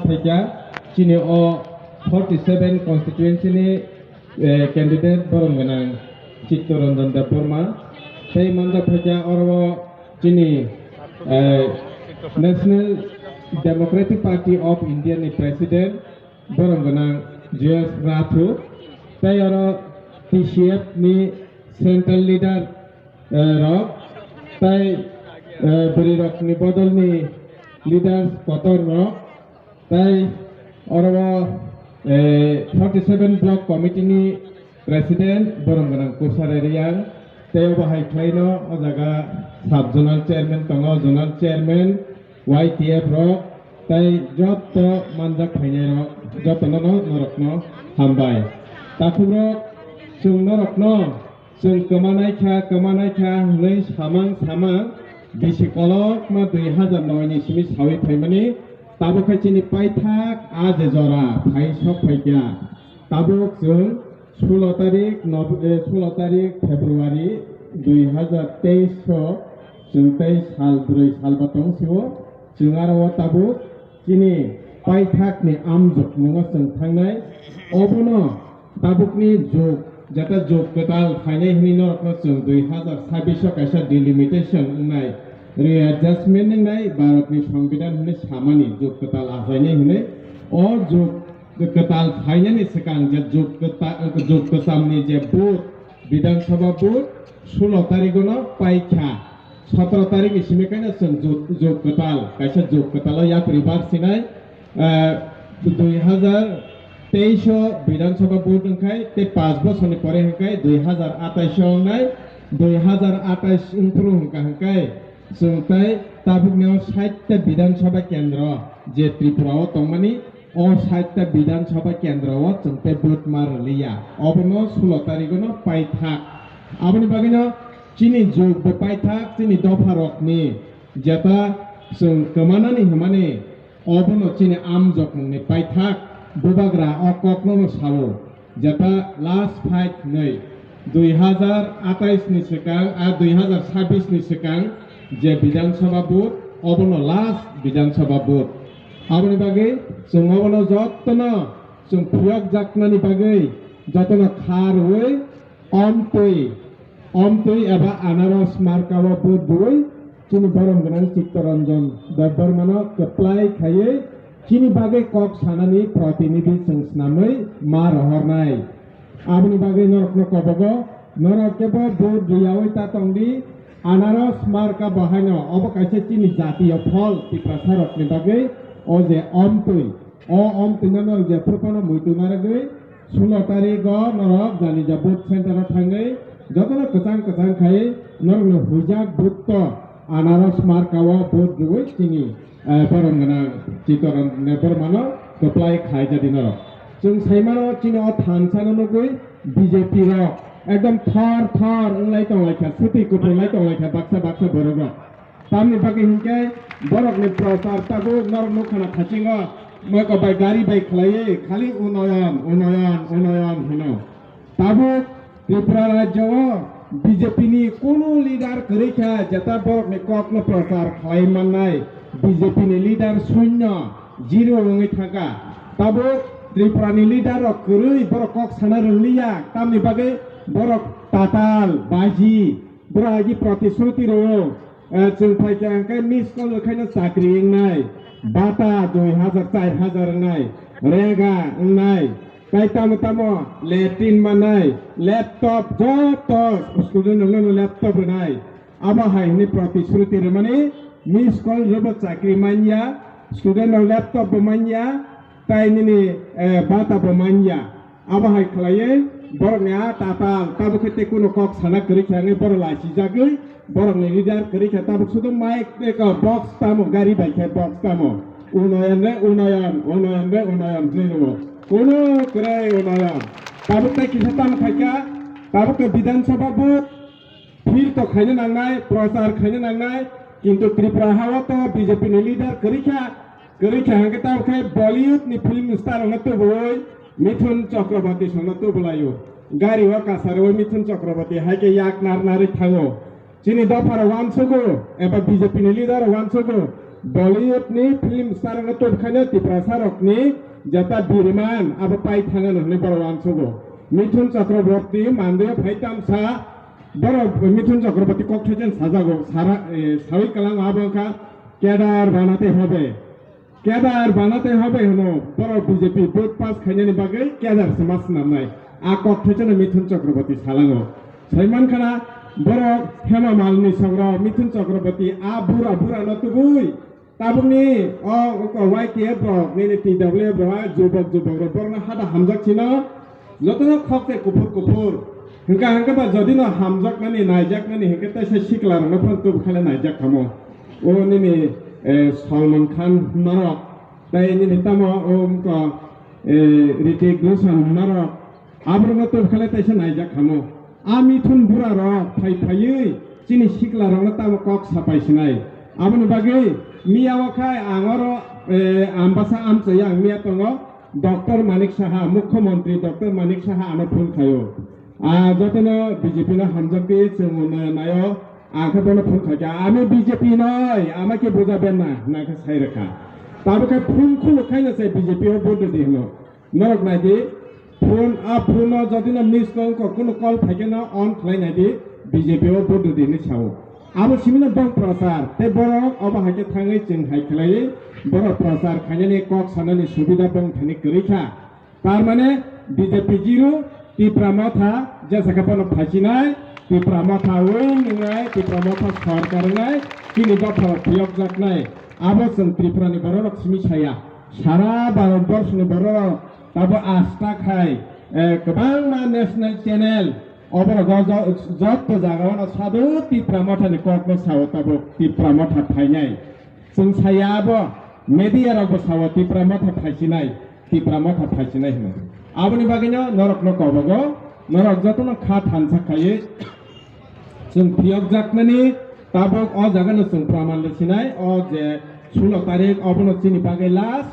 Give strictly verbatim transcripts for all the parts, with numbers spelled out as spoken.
Phaikha chini o forty seven constituency ni, eh, candidate borom gwnang Chittaranjan Debbarma. Tei manjak phaikha oro chini, eh, National Democratic Party of India ni President borom gwnang J S Rathu. Tei oro T C F ni Central Leader eh, rok, tei, eh, bwrwi rokni bodolni leaders kotor rok, tei oro, eh, forty seven Block Committee ni President borom gwnang Kusare Riyang, tei obo hai khlaino o jaga Sub Zonal Chairman tongo, Zonal Chairman, Y T F rok, tei joto manjak phainai rok, jotono no norokno hambai. Takhuk rok, chwng norokno Chwng kwmanai kha, kwmanai kha hwnwi samang samang bisi kolokma dui hazar noi ni simi saui phaimani, tabuk khe chini paithak a je jora phai sok phaikha. Tabuk chwng sulo tarik Nob-, eh, sulo tarik February dui hazar teis o chwng tei sal bwrwi sal ba tong sio, chwng aro o tabuk chini paithakni amjokmungo chwng thangnai, obono tabukni jug, jeta jug kwtal phainai hwnwi norokno chwng dui hazar sabbish o kaisa delimitation wngnai, readjustment wngnai, Bharatni Songbidan hwnwi samani jug kwtal achainai hwnwi. O jug kwtal phainani swkang je jug kwta-, jug kwchamni je vote, Bidhan Sabha vote, sulo tarigono paikha. Sotoro tarikni simi kaino chwng jug, jug kwtal, kaisa jug kwtalo yapri bar sinai, eh, dui hazar teis o Bidhan Sabha vote wngkhai, tei panch bosorni pore hwnkhe dui hazar atais o wngnai, dui hazar atais wngphuru hwnkha hwnkhe chwng tei tabukni o sait ta Bidhan Sabha kendro je Tripura o tongmani, o sait ta Bidhan Sabha kendro o chwng tei vote ma rwliya, obono sulo tarigono paithak. Aboni bagwino chini jug bo paithak, chini dopha rokni jeta chwng kwmanani hwnmani, obono chini amjokmungni paithak. Bubagra o kokno no sao, jeta last fight hwnwi, dui hazar atais ni swkang, a dui hazar sabbish ni swkang je Bidhan Sabha vote, obono last Bidhan Sabha vote. Aboni bagwi chwng obono jotono chwng phiyokjaknani bagwi jotono kha rwui Omtwi, omtwi eba anaros marka o vote rwui chini borom gwnang Chittaranjan Debbarmano kwplai khaiwi chini bagwi kok sanani protinidhi chwng snamwi ma rohornai. Aboni bagwi norokno kobogo, norok kebo vote rwyawi ta tongdi, anaros marka bo haino obo kaisa chini jatiyo phol Tiprasarokni bagwi, o je omtwi. O omtwino norok jephru phano muitu narwgwi, sulo tarigo norok janija vote center o thangwi jotono kwchang kwchang khai norokno huijak vote to anaros marka o vote rwui chini, eh, borom gwnang Chittaranjan Debbarmano kwplai khaijadi norok. Chwng saimano chini o thansano nugwi B J P rok ekdom thar thar wnglai tonglaikha, swtwi kuphur lai tonglaikha baksa baksa borok rok. Tamni bagwi hinkhe borokni prochar tabuk norok nukha na khasingo, moiko bai gari bai khlaiwi khali unoyon, unoyon, unoyon hino. Tabuk Tripura rajyo o B J P ni kunu leader kwrwi kha, jeta borokni kokno prochar khlai mannai B J P ni leader shunyo, zero wngwi thangkha. Tabuk Tripura ni leader rok kwrwi, borok kok sana rwngliya, tamni bagwi borok tatal, baji, borok agi protishruti rwo. Eh, chwng phaikha hwnkhe miss call rwkhaino chakri wngnai, bata dui hazar, char hazar wngnai, rega wngnai, tai tamo tamo latrine mannai, laptop, joto student rokno laptop rwnai. Abo hai hwnwi protishruti rwmani, miss call rwbo chakri manya, student rok laptop bo manya, tai nini, eh, bata bo manya. Abo hai khlaiwi borokni a tatal tabuk khe tei kunu kok sana kwrwi khe wngwi borok laisijagwi borokni leader kwrwi khe tabuk sudo mic tei box tamo gari bai khe box tamo. Unoyon re unoyon, unoyon re unoyon hwnwi rwo. Kunu kwrwi unoyon. Tabuk tei kisa tamo khaikha, tabuk khe Bidhan Sabha vote. Phir to khaina nangnai, prochar khaina nangnai, kintu Tripura hao to B J P ni leader kwrwi kha, kwrwi kha hwnkhe tamo khe Bollywood ni film star rokno tubui Mithun Chakraborty songno tubulaio. Gari o kasarwi Mithun Chakraborty hai khe yak nar narwi thango. Chini dopha rok uansugo eba B J P ni leader rok uansugo. Bollywood ni film star no tubkhaino Tiprasa rokni jeta biriman abo pai thangano hwnwi borok uansugo. Mithun Chakraborty Mandwi phai tamsa borok Mithun Chakraborty kok thaichano sajago sara, eh, sawi kwlango abo wngkha kedar banate hobe. Kedar banate hobe hwno borok B J P vote pass khainani bagwi kedar se ma swnamnai. A kok thaichano Mithun Chakraborty salango. Saiman khana borok Hema Malini songrok Mithun Chakraborty a bura bura no tubui. Tabukni o, o Y T F rok, nini T W F rok, ha, jubok jubok rok, borokno hada hamjak sino, jotono khok tei kuphur kuphur. Hwnkha hwnkhe ba jodi no hamjakmani, naijakmani hwnkhe teisa sikla rokno phano tubkhale naijak khamo. O nini, eh, Salman Khan hwnmarok, tei nini tamo o wngkha, eh, Hrithik Roshan hwnmarok, aborokno tubkhale teisa naijak khamo. A Mithun bura rok phai phaiwi chini sikla rokno tamo kok sapai sinai. Aboni bagwi miya o khai ang oro, eh, ambasa amchai ang miya tongo Doctor Manik Saha, Mukhyamantri Doctor Manik Saha ano phone khaio. Ah, jotono B J P no hamjak di chwng nayo, ang khe bono phone khaikha. Ami B J P noi, ama khe bujaben na, na khe sai rwkha. Tabukhe phone khuluk khaina se B J P o vote di hino. Norok nai di, phone, a phone o jodi no miss call wngkha, kunu call phaikhe no on khlai nai di, B J P o vote rwdi hinwi sao. Abo simi no bong prochar, tei borok obo hai khe thangwi chwng hai khlaiwi borok prochar khainani kok sanani subida bong thani kwrwi kha. Tar mane B J P zero, Tipra Motha jesa khe phano phaisinai, Tipra Motha wng wngnai, Tipra Motha sorkar wngnai, chini dopha rok phiyokjaknai. Abo chwng Tripura ni borok rok simi saya. Sara Bharat borso ni borok rok tabo asta khai, eh, kwbangma national channel, oborok o jo-, jotto jaga o no sadu Tipra Motha ni kok no sao tabuk Tipra Motha phainai. Chwng saya abo media rok bo sao Tipra Motha phaisinai, Tipra Motha phaisinai hwnwi. Aboni bagwi no norok no kobogo, norok joto no kha thansa khaiwi chwng phiyokjakmani tabuk o jaga no chwng praman rwsinai, o je sulo tarik obono chini bagwi last.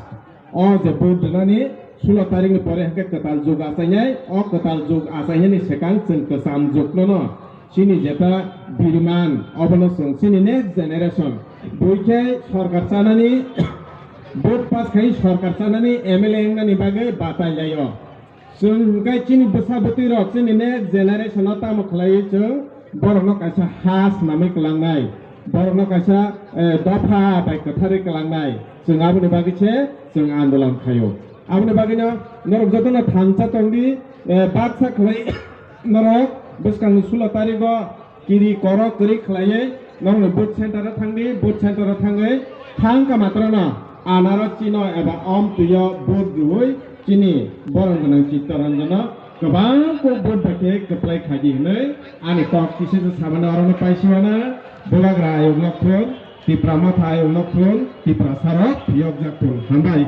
O je vote rwnani sulo tarikni pore hwnkhe kwtal jug achainai, o kwtal jug achainani swkang chwng kwcham jugnono chini jeta biriman obono chwng chini next generation bui khe sorkar chanani vote pass khai sorkar chanani M L A wngnani bagwi batai laio. Chwng hwnkhe chini bwsa bwtwi rok chini next generation o tamo khlaiwi chwng borokno kaisa ha swnamwi kwlangnai, borokno kaisa, eh, dopha bai kwtharwi kwlangnai, chwng aboni bagwi se chwng andolon khaio. Aboni bagwino norok jotono thansa tongdi, eh, baksa khlai norok bwskangni sulo tarigo kiri korok kwrwi khlaiwi norokni booth center o thangdi, booth center o thangwi thangkha matrono anaro chino eba om twio booth rwui chini borok gwnang Chittaranjano kwbang kok booth bai khe kwplai khaidi hwnwi ani kok kisa se samani orono paisiwana. Bubagra ayuk nokthun, Tipra Motha ayuk nokthun, Tiprasarok phiyokjak thun. Hambai.